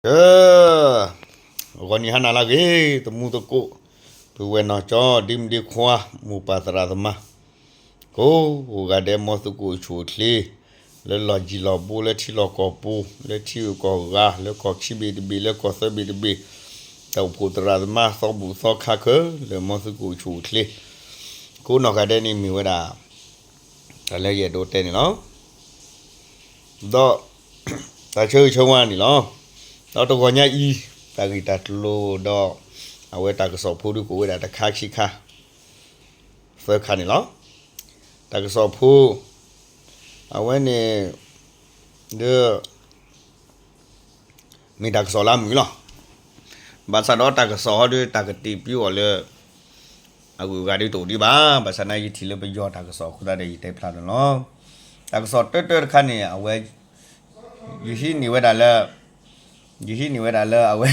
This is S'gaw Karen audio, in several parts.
က, ဂီၤနံၤဟါနၤလၢအဂ့ၤ သမူသကိး, ပုၢ်ဝဲၢ်နီၢ်ကၠီ ဒ့မုၣ်ဒ့ခွါ မိၢ်ပၢ်သရၣ်သမါ ကိးဂၤဒဲး မ်သုကအိၣ်ဆူၣ်အိၣ်ချ့ လၢလီၢ်ယံၤလီၢ်ဘူး လၢထံလီၢ်ကီၢ်ပူၤ လၢထံဂုၤကီၢ်ဂၤ လၢကီၢ်ခံဘ့ၣ်တဘ့ၣ် လၢကီၢ်သၢဘ့ၣ်တဘ့ၣ်, တၢ်အိၣ်ဖှိၣ်သရၣ်သမါ သီဘူၣ်သီခါခဲ လၢမ်သုကအိၣ်ဆူၣ်အိၣ်ချ့, ကိးနီၢ်ဂၤဒဲးန့ၣ်မ့ၢ်ဝဲဒၣ် တၢ်လၢယအဲၣ်ဒိးတဲန့ၣ်လီၤ. ဒီး တၢ်ဆၢဂ့ၤဆၢဝါန့ၣ်လီၤ. ဒီးတဂီၤညါအံၤ တၢ်ဂ့ၢ်တၢ်ကျိၤဒီး အဝဲတၢ်ကစီၣ်ဖိဒုးကအိၣ်ဝဲဒၣ်တခါခံခါ သၢခါန့ၣ်လီၤ. တၢ်ကစီၣ်ဖိ အဝဲန့ၣ် ဒီး မ့ၢ်တၢ်ကစီၣ်လၢအမုာ်လီၤ. ဘၣ်ဆၣ်ဒီးတၢ်ကစီၣ်ဟီဒုး တၢ်ကတ့ၢ်ပၠူအီၤလၢ အဂုၤအဂၤဒုးတအိၣ်ဒံးဘၣ်. ဘၣ်ဆၣ်နာ်က့ ယထံၣ်လၢပယီၤတၢ်ကစီၣ်အဃိသတးဒီး ယတဲဖျါန့ၣ်လီၤ. တၢ်ကစီၣ်တၢတၢတခါန့ၣ် အဝဲ ယဟံးန့ၢ်ဝဲဒၣ်လၢ ယဟံးန့ၢ်ဝဲဒၣ်လၢအဝဲ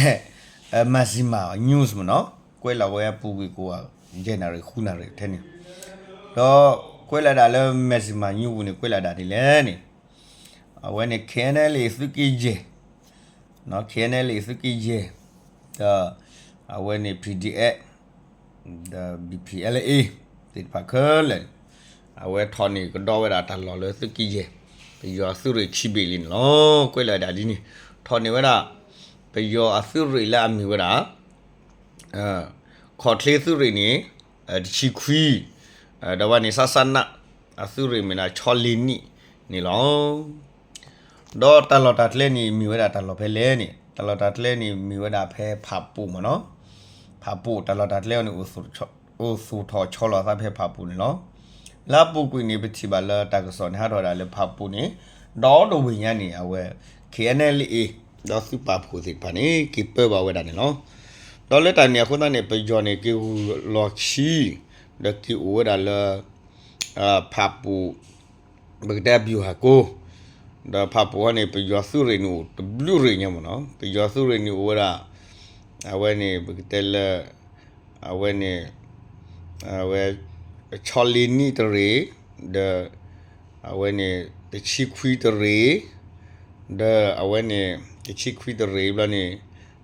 Mizzima News မ့ၢ်နီၤ, ကွဲးလီၤဝဲအပူၤကွံာ်ကိးဂၤ ယဲၢ်နၣ်ရံၣ် ဃုနၣ်ရံၣ်ထဲန့ၣ်, ဒီးကွဲးလီၤဒၣ်လၢ Mizzima News ပူၤန့ၣ် ကွဲးလီၤဒၣ်ဒ်လဲၣ်န့ၣ်, အဝဲန့ၣ် KNLA သုးက့ယဲၢ် KNLA သုးက့ယဲၢ် ဒီး အဝဲန့ၣ် PDF ဒီး BPLA သ့ၣ်တဖၣ်ခဲလၢာ်န့ၣ် အဝဲထီၣ်န့ၢ်ကဒီးဝဲဒၣ်တၢ်လီၢ်လၢသုးက့ယဲၢ် ပယီၤသုးရ့ၣ်ခံဘ့ၣ်လံန့ၣ်လီၤ. ကွဲးလီၤဒၣ်ဒ်န့ၣ် ထီၣ်န့ၢ်ဝဲဒၣ် ပယီၤအသုးရ့ၣ်လၢအမ့ၢ်ဝဲဒၣ် ခီၣ်ချ့သုးရ့ၣ်န့ၣ် တဆံခွံ, ဒီးဝဲန့ၣ် စးစးနး အသုးရ့ၣ်မ့ၢ်ဒၣ် ဆီလ့နံၣ်န့ၣ်လီၤ. ဒီးတၢ်လီၢ်တၢ်ကျဲန့ၣ် မ့ၢ်ဝဲဒၣ်တၢ်လီၢ်ဖဲလဲၣ်န့ၣ်, တၢ်လီၢ်တၢ်ကျဲန့ၣ် မ့ၢ်ဝဲဒၣ်ဖဲဖးပူၤမ့ၢ်နီၤ, ဖးပူၤ တၢ်လီၢ်တၢ်ကျဲအံၤန့ၣ် အိၣ်သူၣ်ထီၣ်ဆီလီၤသးဖဲဖးပူၤန့ၣ်လီၤ. လၢအပူၤကွံာ်န့ၣ် ပထံၣ်ဘၣ်လၢတၢ်ကစီၣ်န့ၣ် ဟးထီၣ်ဝဲဒၣ်လၢဖးပူၤန့ၣ် ဒီတဝ့ၢ်ညါန့ၣ် အဝဲ KNLA ဒီးသုးပာ်ဖှိၣ်သ့ၣ်တဖၣ်န့ၣ် က့ၤပၢဘၣ်ဝဲဒၣ်န့ၣ်လီၤ. ဒီးလၢတၢ်န့ၣ်အဃိသတးန့ၣ် ပယီၤန့ၣ် က့ၤဂုာ်လီၢ်ခံ ဒီးက့ၤအိၣ်ဝဲဒၣ်လၢ ဖးပူၤ ပကတဲအဗျူဟာကုန်း, ဒီးဖးပူၤဟီန့ၣ် ပယီၤသုးရ့ၣ်န့ၣ်အိၣ်တဘျုးရ့ၣ်ညါမ့ၢ်နီၤ, ပယီၤသုးရ့ၣ်န့ၣ်အိၣ်ဝဲဒၣ် အဝဲန့ၣ် ပကတဲလၢ အဝဲန့ၣ် အဝဲ ဆီလ့နံၣ်တရ့ၣ်, ဒီး အဝဲန့ၣ် တဆံခွံတရ့ၣ်, ဒီးအဝဲန့ၣ် တဆံခွံတရ့ၣ်ဘျီန့ၣ်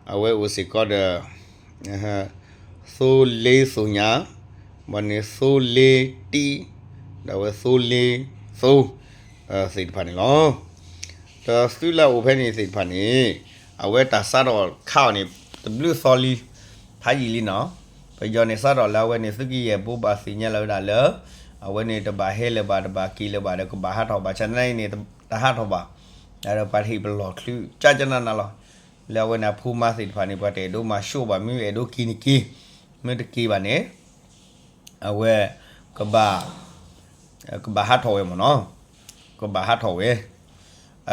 အဝဲအိၣ်စ့ၢ်ကီးဒီး သိလ့သိညါ, ဘၣ်န့ၣ်သိလ့တံၢ်, ဒီးအဝဲသိလ့သိ သ့ၣ်တဖၣ်န့ၣ်လီၤ. ဒီးသုးလၢအအိၣ်ဖဲန့ၣ်သ့ၣ်တဖၣ်န့ၣ် အဝဲတၢ်စးထီၣ်ခါအီၤန့ၣ် တဘျုးသီလံ ဖးယံာ်လံနီၤ. ပယီၤန့ၣ်စးထီၣ်လၢအဝဲန့ၣ် သုးက့ယဲၢ်ဘိးဘၣ်သ့ၣ်ညါလီၤဝဲဒၣ်လၢ အဝဲန့ၣ်တဘၣ်ဟဲလၢၤဘၣ် တဘၣ်က့ၤလၢၤဘၣ်ဒီး ကဘၣ်ဟးထီၣ်ဘၣ်ဆၣ်သနာ်က့န့ၣ် တဟးထီၣ်ဘၣ်. ဒီးပှၤဟ့ၣ်ပလီၢ်ချုးကကနးနးလီၤ. လၢအဝဲန့ၣ်အဖိမါသ့ၣ်တဖၣ်န့ၣ် ပှၤတအဲၣ်ဒိးမၤဆူၣ်ဘၣ် မ့ၢ်အဲၣ်ဒိးက့ၤန့ၣ်က့ၤ, မ့ၢ်တက့ၤဘၣ်န့ၣ် အဝဲ ကဘၣ် ကဘၣ်ဟးထီၣ်ဝဲမ့ၢ်နီၤ, ကဘၣ်ဟးထီၣ်ဝဲ.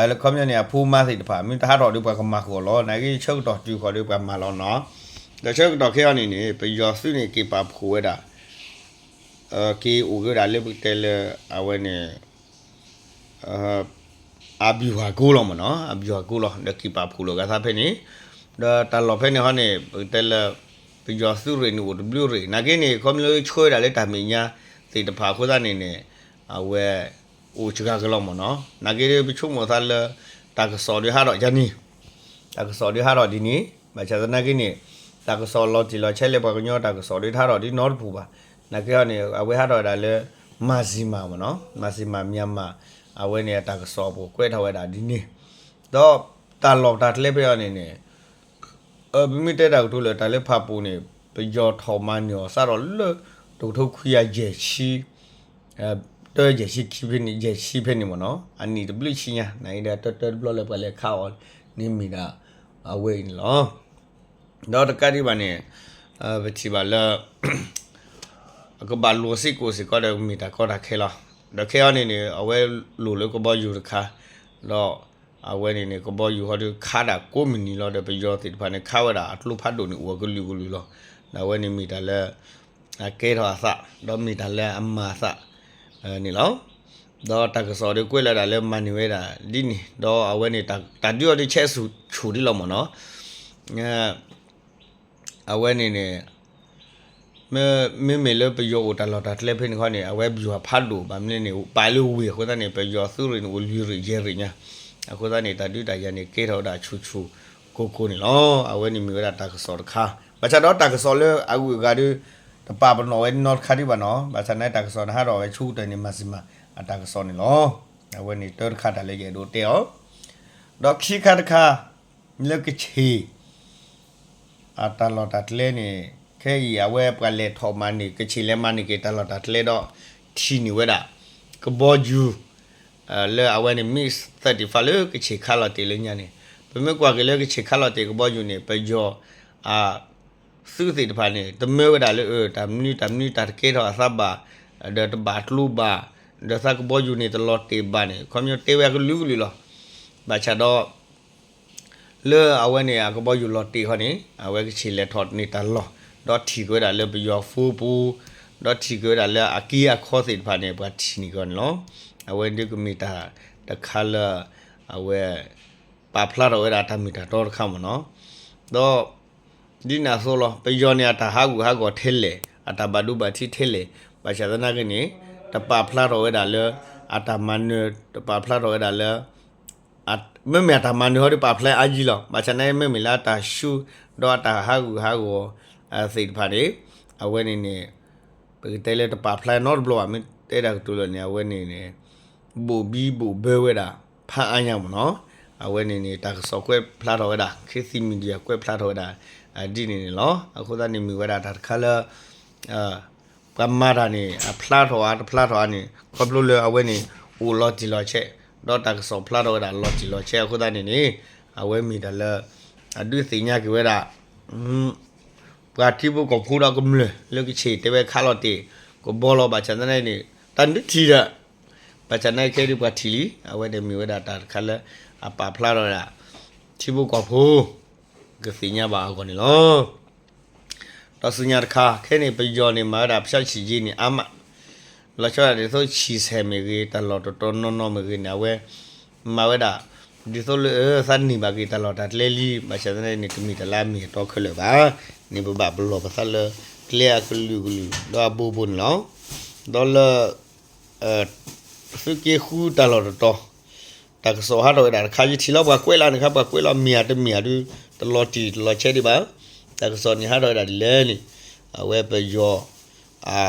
လၢခီပညီန့ၣ် အဖိမါသ့ၣ်တဖၣ် မ့ၢ်တဟးထီၣ်ဒီးပှၤကမၤဃီၤလီၤ. နာ်က့ဆၢကတီၢ်တုၤဃီၤဒီးပှၤမၤလီၤနီၤ. ဒီးဆၢကတီၢ်ခဲအံၤန့ၣ်န့ၣ် ပယီၤသုးန့ၣ် က့ၤပာ်ဖှိၣ်ဝဲဒၣ် က့ၤအိၣ်က့ၤဝဲဒၣ်လၢပကတဲလၢ အဝဲန့ၣ် အဗျူဟာကုန်းလီၤမ့ၢ်နီၤ, အဗျူဟာကုန်းလီၤ. ဒီးက့ၤပာ်ဖှိၣ်လိာ်ကသးဖဲန့ၣ်, ဒီးတၢ်လီၢ်ဖဲန့ၣ်ဟီန့ၣ် ပကတဲလၢ ပယီၤသုးရ့ၣ်န့ၣ်အိၣ်တဘျုးရ့ၣ် နာ်က့န့ၣ် ခီပညီလၢဆှၢဝဲဒၣ်လၢတၢ်မဲာ်ညါသ့ၣ်တဖၣ်အဃိသတးန့ၣ်န့ၣ် အဝဲ အိၣ်စှၤကလီၤမ့ၢ်နီၤ. နာ်က့ပဆိကမိၣ်သးလၢ တၢ်ကစီၣ်ဒုးဟးထီၣ်ယၤန့ၣ်, တၢ်ကစီၣ်ဒုးဟးထီၣ်ဒ်န့ၣ်, ဘၣ်ဆၣ်သနာ်က့န့ၣ် တၢ်ကစီၣ်လီၤတံၢ်လီၤဆဲးလၢပှၤကညီ တၢ်ကစီၣ်ဒုးတဟးထီၣ်ဒ်နီတပူၤဘၣ်. နာ်က့ဟီန့ၣ် အဝဲဟးထီၣ်ဝဲဒၣ်လၢ Mizzima မ့ၢ်နီၤ, Mizzima Myanmar အဝဲန့ၣ် တၢ်ကစီၣ်အပူၤကွဲးထီၣ်ဝဲဒၣ်ဒ်န့ၣ်, ဒီးတၢ်လီၢ်တၢ်ကျဲဖဲအံၤန့ၣ်န့ၣ် ပမ့ၢ်တဲတၢ်ကတိၤလၢတၢ်လၢဖးပူၤန့ၣ် ပယီၤထီၣ်မၤန့ၢ်အီၤစးထီၣ်လၢ တကထိခွံကယၤယဲၢ်ဆံ တၢယဲၢ်ဆံခံဖဲန့ၣ် ယဲၢ်ဆံဖဲန့ၣ်မ့ၢ်နီၤ, အနံၣ်တဘျုးဆံညါ နာ်က့ဒီးတၢတၢတဘျီလၢပှၤလဲၤခးအီၤန့ၣ်မ့ၢ်ဒၣ် အဝဲအံၤန့ၣ်လီၤ. ဒီးတကးဒံးဘၣ်န့ၣ် ပထံၣ်ဘၣ်လၢ အကဘၣ်လိာ်စ့ၢ်ကီးစ့ၢ်ကီးဒီးမ့ၢ်တၢ်ကီတၢ်ခဲလီၤ. ဒီးခဲအံၤန့ၣ်န့ၣ် အဝဲလိၣ်လၢကဘီယူၤတခါ, ဒီး အဝဲန့ၣ်န့ၣ် ကဘီယူၤဟီဒုးခးဒၣ်ကိးမုၢ်နံၤလီၤ. ဒီးပယီၤသ့ၣ်တဖၣ်န့ၣ် ခးဝဲဒၣ်အကျိဖးဒိၣ်န့ၣ် အိၣ်အကလုာ်ကလုာ်လီၤ. ဒီးအဝဲန့ၣ်မ့ၢ်တၢ်လၢ အကဲထီၣ်အသး ဒီးမ့ၢ်တၢ်လၢအမၤအသး န့ၣ်လီၤ. ဒီးတၢ်ကစီၣ်ဒုးကွဲးလီၤဒၣ်လၢမၤန့ၢ်ဝဲဒၣ်ဒ်န့ၣ် ဒီးအဝဲန့ၣ် တၢ်ဒုးအီၤဒုးဆဲးဆူၣ်ဆူၣ်ဒ်လီၤမ့ၢ်နီၤ. အဝဲန့ၣ်န့ၣ် မ့မ့ၢ်လၢပယီၤအိၣ်တၢ်လီၢ်တၢ်ကျဲဖဲန့ၣ်ခီန့ၣ် အဝဲဗျူဟာဖးဒိၣ် ဘၣ်မနုၤန့ၣ် ပာ်လၢဝ့ၢ်အဃိသတးန့ၣ် ပယီၤသုးရ့ၣ်န့ၣ် အိၣ်လွံၢ်ရ့ၣ်ယဲၢ်ရ့ၣ်ညါ, အဃိသတးန့ၣ် တၢ်ဒုးတၢ်ယၤန့ၣ် ကဲထီၣ်ဝဲဒၣ်ဆူၣ်ဆူၣ် ကိးကိးန့ၣ်လီၤ. အဝဲန့ၣ်မ့ၢ်ဝဲဒၣ်တၢ်ကစီၣ်တခါ, ဘၣ်ဆၣ်ဒီးတၢ်ကစီၣ်လၢအဂုၤအဂၤဒီး တပာ်ပနီၣ်ဝဲနီတခါဒံးဘၣ်နီၤ, ဘၣ်ဆၣ်န့ၣ်တၢ်ကစီၣ်န့ၣ် ဟးထီၣ်ဝဲဆူကတၢၢ်န့ၣ် မၤစံးမၤအတၢ်ကစီၣ်န့ၣ်လီၤ. အဝဲန့ၣ်တၢတခါတၢ်လၢယအဲၣ်ဒိးတဲအီၤ, ဒီးခံခါတခါ လၢကဆ့ၣ် အတၢ်လီၢ်တၢ်ကျဲန့ၣ် ခဲအံၤအဝဲပှၤလဲၤထီၣ်မၤန့ၢ် ကဆ့ၣ်လဲၤမၤန့ၢ်က့ၤတၢ်လီၢ်တၢ်ကျဲဒီး ထံၣ်န့ၢ်ဝဲဒၣ် ကဘီယူၤ လၢအဝဲန့ၣ် MiG thirty-five လၢကဆ့ၣ်ခးလီၤတ့ၢ်လၢညါန့ၣ်, ပမ့ၢ်ကွၢ်က့ၤလၢကဆ့ၣ်ခးလီၤတ့ၢ်ကဘီယူၤန့ၣ် ပယီၤ အ သုးသ့ၣ်တဖၣ်န့ၣ် တမၢဝဲဒၣ်လၢ အၢ တၢ်မနုၤတၢ်မနုၤတၢ်တကဲထီၣ်အသးဘၣ်, ဒီးတဘၣ်ကျိဘၣ်, ဒီးသးကဘီယူၤန့ၣ်တလီၤတ့ၢ်ဘၣ်န့ၣ် ခီပညီတဲဝဲအကလုာ်ကလုာ်လီၤ. ဘၣ်ဆၣ်ဒီး လၢအဝဲန့ၣ်အကဘီယူၤလီၤတ့ၢ်ဃီန့ၣ် အဝဲကဆ့ၣ်လဲၤထီၣ်န့ၢ်တၢ်လီၢ်, ဒီးထံၣ်က့ၤဝဲဒၣ်လၢပယီၤဖိပူၤ, ဒီးထံၣ်က့ၤဝဲဒၣ်လၢအက့အခီသ့ၣ်တဖၣ်န့ၣ် ပှၤထံၣ်န့ၢ်က့ၤန့ၣ်လီၤ. အဝဲဒၣ်ကမ့ၢ်တၢ်တခါလၢ အဝဲ ပာ်ဖျါထီၣ်ဝဲဒၣ်တၢ်မ့ၢ်တၢ်တီတခါမ့ၢ်နီၤ. ဒီး ဒ်န့ၣ်အသိးလီၤ ပယီၤန့ၣ် အတၢ်ဟးဂူာ်ဟးဂီၤထဲလဲၣ် အတၢ်ဘၣ်ဒိဘၣ်ထံးထဲလဲၣ် ဘၣ်ဆၣ်သနာ်က့န့ၣ် တပာ်ဖျါထီၣ်ဝဲဒၣ်လၢ အတၢ်မၤနၢၤ တပာ်ဖျါထီၣ်ဝဲဒၣ်လၢ မ့မ့ၢ်အတၢ်မၤနၢၤဟီဒီးပာ်ဖျါအါယံၤလီၤ. ဘၣ်ဆၣ်သနာ်က့ မ့မ့ၢ်လၢအတၢ်ဆူ ဒီးအတၢ်ဟးဂူာ်ဟးဂီၤ သ့ၣ်တဖၣ်န့ၣ် အဝဲန့ၣ်န့ၣ် ပကတဲလၢတပာ်ဖျါနီတဘျီဘၣ် မ့ၢ်တဲဒၣ်ကတိၤလၢာ်န့ၣ် အဝဲန့ၣ်န့ၣ် ဘိၣ်ဘံဘိၣ်ဘၢဝဲဒၣ် ဖးအါညါမ့ၢ်နီၤ. အဝဲန့ၣ်န့ၣ် တၢ်ကစီၣ်ကွဲးဖျါထီၣ်ဝဲဒၣ် ခေတ်သစ်မီဒီယာ ကွဲးဖျါထီၣ်ဝဲဒၣ် ဒ်န့ၣ်န့ၣ်လီၤ. အဃိသတးန့ၣ် မ့ၢ်ဝဲဒၣ်တၢ်တခါလၢ ပှၤမၤတၢ်န့ၣ် အဖျါထီၣ်ဧါတဖျါထီၣ်ဧါန့ၣ် ခီဖျိလၢအဝဲန့ၣ် အိၣ်လီၤတံၢ်လီၤဆဲး ဒီးတၢ်ကစီၣ်ဖျါထီၣ်ဝဲဒၣ်လီၤတံၢ်လီၤဆဲးအဃိသတးန့ၣ်န့ၣ် အဝဲမ့ၢ်တၢ်လၢ အဒုးသ့ၣ်ညါက့ၤဝဲဒၣ် ပှၤထံဖိကီၢ်ဖိဒီးကမျၢၢ်လၢကဆ့ၣ်တဲဝဲခးလီၤတ့ၢ် ကဘီလီၤ ဘၣ်ဆၣ်သနာ်က့န့ၣ် တၢ်ဒုးထံၣ်ဒီး ဘၣ်ဆၣ်သနာ်က့ခဲအံၤဒုးပှၤထံၣ်လံ အဝဲန့ၣ်မ့ၢ်ဝဲဒၣ်တၢ်တခါလၢ အပာ်ဖျါထီၣ်ဝဲဒၣ် ထံဖိကီၢ်ဖိ ကသ့ၣ်ညါဘၣ်အဂီၢ်န့ၣ်လီၤ. ဒီးဆူညါတခါ ခဲအံၤန့ၣ် ပယီၤန့ၣ် မၤဝဲဒၣ် ဖျက်ချေရေး န့ၣ် အါမး, လီၤဆီဒၣ်တၢ်ဒ်သိး ဆံဆဲး မ့ၢ်ဂ့ၤ တၢ်လီၢ်တတီၤနီၢ်နီၢ်မ့ၢ်ဂ့ၤန့ၣ် အဝဲ မၤဝဲဒၣ် ဒ်သိးလၢ သးန့ၢ်ဘၣ်က့ၤတၢ်လီၢ်တၢ်ကျဲလံ, ဘၣ်ဆၣ်သနာ်က့န့ၣ် တမ့ၢ်တၢ်လၢအမ့ၢ်အတီခဲလၢာ်ဘၣ်. န့ၣ်ပဘၣ်ပလီၢ်ပသးလၢ ကျဲအကလုာ်ကလုာ် ဒီးအဘိဘိန့ၣ်လီၤ. ဒီးလၢ သုးက့ဃုတၢ်လီၢ်တတီၤ တၢ်ကစီၣ်ဟးထီၣ်ဝဲဒၣ်တခါ ယထံၣ်လီၤပှၤကွဲးလီၤန့ၣ်ခါ ပှၤကွဲးလီၤမ့ၢ်ဧါတမ့ၢ်ဧါဒုး တလီၤတံၢ်တလီၤဆဲးဒံးဘၣ်. တၢ်ကစီၣ်န့ၣ်ဟးထီၣ်ဝဲဒၣ်ဒ်လဲၣ်န့ၣ် အဝဲပယီၤ အ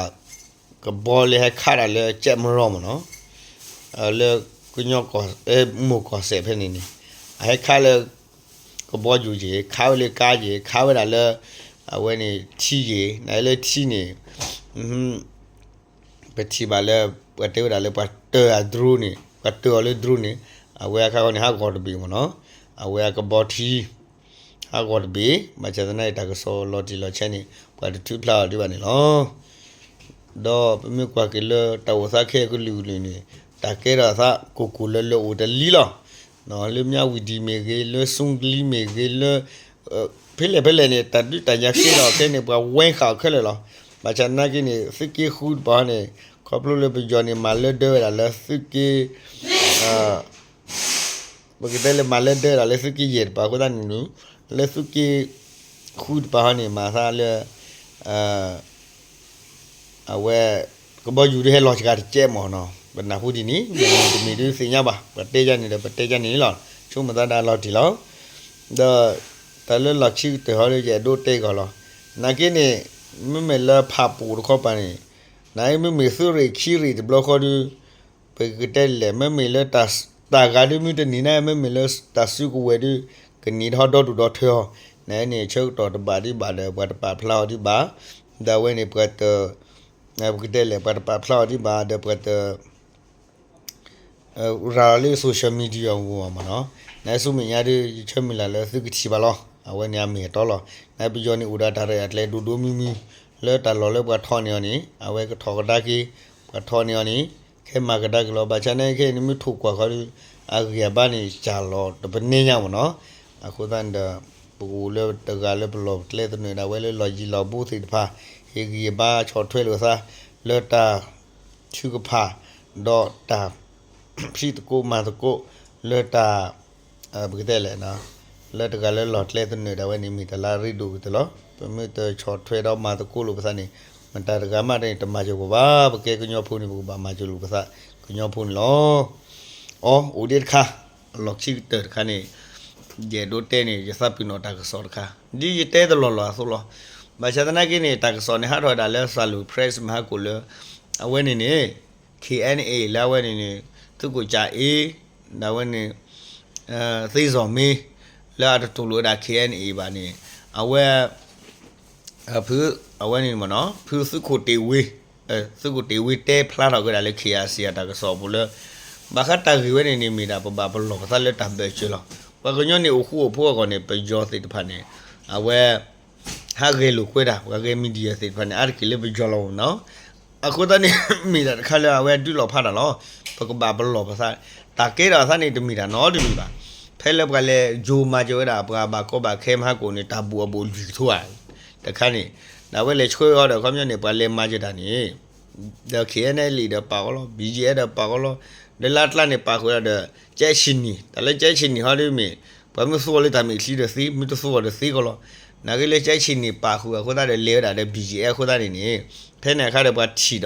ကဘီလၢဟဲခးတၢ်လၢကၠဲးမရီမ့ၢ်နီၤ လၢကညီကီၢ် မိၢ်ကီၢ်စဲးဖဲန့ၣ်န့ၣ် အဟဲခးလၢ ကဘီယူၤယ့ၣ် ခးဝဲလၢကါယ့ၣ် ခးဝဲဒၣ်လၢ အဝဲန့ၣ်ထံယ့ၣ် နလၢထံန့ၣ် ပထံၣ်ဘၣ်လၢ ပှၤတဲဝဲဒၣ်လၢပှၤတၢၤအ drone န့ၣ် ပှၤတၢၤအီၤလၢ drone န့ၣ် အဝဲအခါဃီန့ၣ် ဟးဂီၤတဘ့ၣ်မ့ၢ်နီၤ အဝဲအကဘီထံ ဟးဂီၤတဘ့ၣ် ဘၣ်ဆၣ်သနာ်က့ တၢ်ကစီၣ်လီၤတံၢ်လီၤဆဲးန့ၣ် ပှၤတထုးဖျါအီၤဒံးဘၣ်န့ၣ်လီၤ. ဒီးပမ့ၢ်ကွၢ်က့ၤလၢတၢ်အိၣ်သးခဲအံၤကလုာ်ကလုာ်န့ၣ် တၢ်ကဲထီၣ်အသးကိၢ်ကိၢ်လၢၤလၢၤအိၣ်တလံလီၤ. လၢမၠၣ်ဝတံၤမ့ၢ်ဂ့ၤ လၢစူကလံမ့ၢ်ဂ့ၤ လၢ ဖဲလဲၣ်ဖဲလဲၣ်န့ၣ် တၢ်ဒုးတၢ်ယၤကဲထီၣ်ခဲန့ၣ် ပှၤဝဲဃာ်အီၤခဲလၢာ်လီၤ. ဘၣ်ဆၣ်သနာ်က့န့ၣ် သုးက့ဃုတပၤန့ၣ် ခီဖျိလၢပယီၤန့ၣ် မၤလၢဒၢဝဲဒၣ်လၢသုးက့ ပကတဲလၢမၤလၢဒၢဝဲဒၣ်လၢသုးက့ယဲၢ်တပၤအဃိသတးန့ၣ် လၢသုးက့ဃုတပၤန့ၣ် မၤသးလၢ အဝဲ ကဘီယူၤဒုးဟဲလီၤစှၤတကဲးမ့ၢ်နီၤ ပနၢ်ဟူဒ်န့ၣ် မ့ၢ်တမ့ၢ်ဒုးသ့ၣ်ညါဘၣ် ပှၤတဲယါန့ၣ်ဒီး ပတဲယါန့ၣ်လီၤ ဆိကမိၣ်သးဒၣ်လီၤတံၢ်လီၤ. ဒီး တၢ်လၢလီၢ်ခံကတၢၢ်ဟီဒုး ယအဲၣ်ဒိးတဲကီးလီၤ. နာ်က့န့ၣ် မ့မ့ၢ်လၢဖးပူၤတခီပၤန့ၣ် နာ်က့မ့မ့ၢ်သုးရ့ၣ်ခံရ့ၣ်တဘျီဃီဒုး ပကတဲလဲၣ် မ့မ့ၢ်လၢ တၢ်ဂၤဒုးမ့ၢ်တန့ၢ်န့ၣ် မ့မ့ၢ်လၢတၢ်စုကဝဲၤဒုး ကန့ၢ်ထီၣ်ဒီဒူၣ်ဒီထၢအီၤ နာ်က့န့ၣ် ဆၢကတီၢ်တဘၣ်ဒံးဘၣ်ဒီး ပှၤတပာ်ဖျါအီၤဒံးဘၣ် ဒီးအဝဲန့ၣ် ပှၤတ ပကတဲလဲၣ် ပှၤတပာ်ဖျါအီၤဒံးဘၣ် ဒီးပှၤတ ရၤလီၤလၢ social media အဂီၢ်မ့ၢ်နီၤ, နဆူမဲာ်ညါဒုး ယဆၢမုၢ်လၢ်လၢသုကထံၣ်ဘၣ်လီၤ. အဝဲန့ၣ်အမ့ၢ်အတီလီၤ. နပယီၤန့ၣ်အိၣ်ဒီးတၢ်ရဲၣ်တၢ်ကျဲၤဒိၣ်ဒိၣ်မုၢ်မုၢ် လၢတၢ်လီၢ်လၢပှၤထီၣ်န့ၢ်အီၤန့ၣ် အဝဲကထီၣ်ကဒါက့ၤ, ပှၤထီၣ်န့ၢ်အီၤန့ၣ် ခဲမၤကဒါက့ၤလီၤ. ဘၣ်ဆၣ်နာ်က့ခဲအံၤန့ၣ် မ့ၢ်ထိၣ်ကွၢ်ဃီဒီး အဂံၢ်အဘါန့ၣ် စၢ်လီၤတပနဲညါမ့ၢ်နီၤ. အဃိသတးန့ၣ်ဒီး ပအိၣ်လၢတဂၤလၢပလီၢ်ပကျဲသနၢၣ်ဒၣ်ဝဲလၢလီၢ်ယံၤလီၢ်ဘူးသ့ၣ်တဖၣ် ဟ့ၣ်ဂံၢ်ဟ့ၣ်ဘါဆီၣ်ထွဲလိာ်သး လၢတၢ်ထုကဖၣ် ဒီးတၢ် ဖံးသကိးမၤသကိး လၢတၢ် ပကတဲလဲၣ် လၢတဂၤလၢလီၢ်ကျဲသနၢၣ်ဒၣ်ဝဲန့ၣ် မ့ၢ်တၢ်လၢအရ့ဒိၣ်ကတၢၢ်လီၤ. ပမ့ၢ်တဆီၣ်ထွဲဒီးမၤသကိးလိာ်ပသးန့ၣ် မတၤတဂၤမးတန့ၣ် တမၤစၢၤပှၤဘၣ်. ပကဲကညီဖိန့ၣ် ပကဘၣ်မၤစၢၤလိာ်ပသး ကညီဖိန့ၣ်လီၤ. အီ အိၣ်ဒံးတခါ အလီၢ်ခံကတၢၢ်တခါန့ၣ် ယအဲၣ်ဒိးတဲန့ၣ် ယသးပ့ၤနီၣ်တၢ်ကစီၣ်တခါ ဒ်ယတဲတလီၢ်လီၢ်အသိးလီၤ. ဘၣ်ဆၣ်သနာ်က့န့ၣ် တၢ်ကစီၣ်န့ၣ် ဟးထီၣ်ဝဲဒၣ်လၢ Salween Press မဟါကိၣ်လၢ အဝဲန့ၣ်န့ၣ် KNA လၢအဝဲန့ၣ်န့ၣ် သုးခိၣ်ကၠၤအ့ ဒ်အဝဲန့ၣ် သ့စီၣ်မ့ လၢအတတူၢ်လိာ်ဝဲဒၣ် KNA ဘၣ်န့ၣ် အဝဲ ဖု အဝဲန့ၣ်မ့ၢ်နီၤ ဖုသုးခိၣ်တ့ၢ်ဝ့ သုးခိၣ်တ့ၢ်ဝ့တဲဖျါထီၣ်က့ၤဝဲဒၣ်လၢ KIC အတၢ်ကစီၣ်အပူၤလၢ ဘၣ်ဃးတၢ်ဂ့ၢ်ဝဲန့ၣ်န့ၣ် မ့ၢ်ဒၣ်ပဘၣ်ပလီၢ်ပသးလၢတၢ်ဘၢၣ်စၢၤလီၤ. ပှၤကညီန့ၣ်အိၣ်ဃူအိၣ်ဖိးအဂီၢ်န့ၣ် ပယီၤသ့ၣ်တဖၣ်န့ၣ် အဝဲ ဟးဂဲၤလိာ်ကွဲတၢ် ပှၤဂဲၤ media သ့ၣ်တဖၣ်န့ၣ် အါတက့ၢ်လၢပယီၤလီၤမ့ၢ်နီၤ. အဃိသတးန့ၣ် မ့ၢ်ဒၣ်တခါလၢအဝဲဒုးလီၤဖးတၢ်လီၤ. ပကဘၣ်ပလီၢ်ပသး တၢ်ကဲထီၣ်အသးန့ၣ် တမ့ၢ်တၢ်နီတမံၤဘၣ်. ဖဲလၢပှၤလဲၤယိၤမၤစၢၤဝဲဒၣ် ပှၤဘၣ်ကီဘၣ်ခဲမဟါကိၣ်န့ၣ် တၢ်ဘူၣ်အဘူးလွံၢ်ကထိဧါ တခါန့ၣ် ဒ်အဝဲလဲၤဆှၢအီၤဒီး ခီပညီန့ၣ် ပှၤလဲၤမၤစၢၤတၢ်န့ၣ် ဒီး KNLA ဒီးပာ်အီၤလီၤ, BGF ဒီးပာ်အီၤလီၤ, ဒီးလၢအကျါန့ၣ် ပာ်ဃုာ်ဒီး ကၠဲးဆံနံၣ်, တၢ်လၢကၠဲးဆံနံၣ်ဟီဒ်မ့ၢ် ပှၤမ့ၢ်သူအီၤလၢတၢ်မဲာ်ချံဒီးသ့, မ့ၢ်တသူအီၤဒီးသ့ကီးလီၤ. နာ်က့လၢကၠဲးဆံနံၣ်ပာ်ဃုာ်အဃိသတးဒီး လဲၤဝဲဒၣ်ဒီး BGF အဃိသတးန့ၣ်န့ၣ် ဖဲန့ၣ်အခါဒီးပှၤထံၣ်ဒီး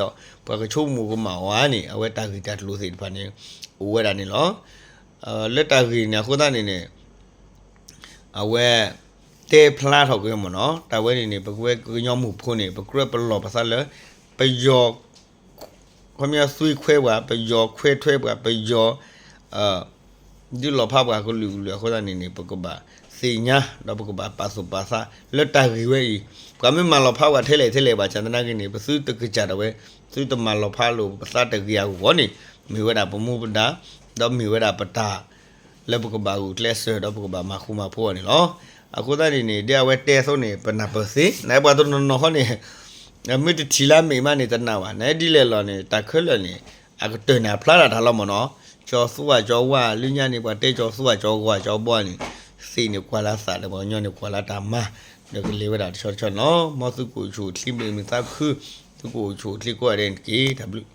ပှၤကဆိကမိၣ်ကမၣ်အီၤဧါန့ၣ် အဝဲတၢ်ဂ့ၢ်တၢ်ကျိၤသ့ၣ်တဖၣ်န့ၣ် အိၣ်ဝဲဒၣ်န့ၣ်လီၤ. လၢတၢ်ဂ့ၢ်န့ၣ်အဃိသတးန့ၣ်န့ၣ် အဝဲ တဲဖျါထီၣ်က့ၤမ့ၢ်နီၤ, တၢ်ဝဲန့ၣ်န့ၣ် ပကဝဲကညီမုၢ်ဖိန့ၣ် ပကြၢးပလီၢ်ပသးလၢ ပယီၤ ခီပညီသွံခွဲပှၤ, ပယီၤခွဲထွဲပှၤ, ပယီၤ ဒုးလီၤဖးပှၤကလုာ်ကလုာ်အဃိသတးန့ၣ်န့ၣ် ပကဘၣ်သ့ၣ်ညါ ဒီးပကဘၣ်ပာ်သူၣ်ပာ်သးလၢတၢ်ဂ့ၢ်ဝဲအံၤ, ပှၤမ့ၢ်မၤလီၤဖးပှၤထဲလဲၣ်ထဲလဲၣ်ဘၣ်ဆၣ်သနာ်က့န့ၣ် ပသုတကစၢ်ဒၣ်ဝဲ, သုတမၤလီၤဖးလိာ်ပသးတဂ့ၤအဂီၢ်န့ၣ် မ့ၢ်ဝဲဒၣ်ပမူပဒါ, ဒီးမ့ၢ်ဝဲဒၣ်ပတၢ် လၢပကဘၣ်ဂုာ်ကျဲးစၢးဒီးပကဘၣ်မၤဃူမၤဖိးအီၤန့ၣ်လီၤ. အဃိသတးန့ၣ်န့ၣ် ဒ်အဝဲတဲအသိးန့ၣ် ပနၢ်ပၢၢ်သ့, နပှၤတနီၤနီၤဃီန့ၣ် မ့ၢ်တထံၣ်လၢအမဲာ်မးန့ၣ်တနာ်ဘၣ်, နဒ်လဲၣ်လီၤန့ၣ် တၢ်ခဲလၢာ်န့ၣ် အကတၢၢ်န့ၣ်အဖျါတၢ်တၢ်လီၤမ့ၢ်နီၤ, ကၠီၤသူဝၣ်ကၠီၤဝါလၢညါန့ၣ် ပှၤတဲကၠီၤသူဝၣ်ကၠီၤဝါန့ၣ် သ့ၣ်န့ၣ်ကွၢ်လၢသးဒီးပှၤကညီန့ၣ်ကွၢ်လၢတၢ်မၤ, ဒီးကလဲၤဝဲဒၣ်တဆီတဆီန့ၣ်လီၤ. မ်သုကအိၣ်ဆူၣ်အိၣ်ချ့မုာ်မုာ်သးခု, သုကအိၣ်ဆူၣ်အိၣ်ချ့ကိးဂၤဒဲးန့ၣ်တက့ၢ်. တၢ်ဘျုး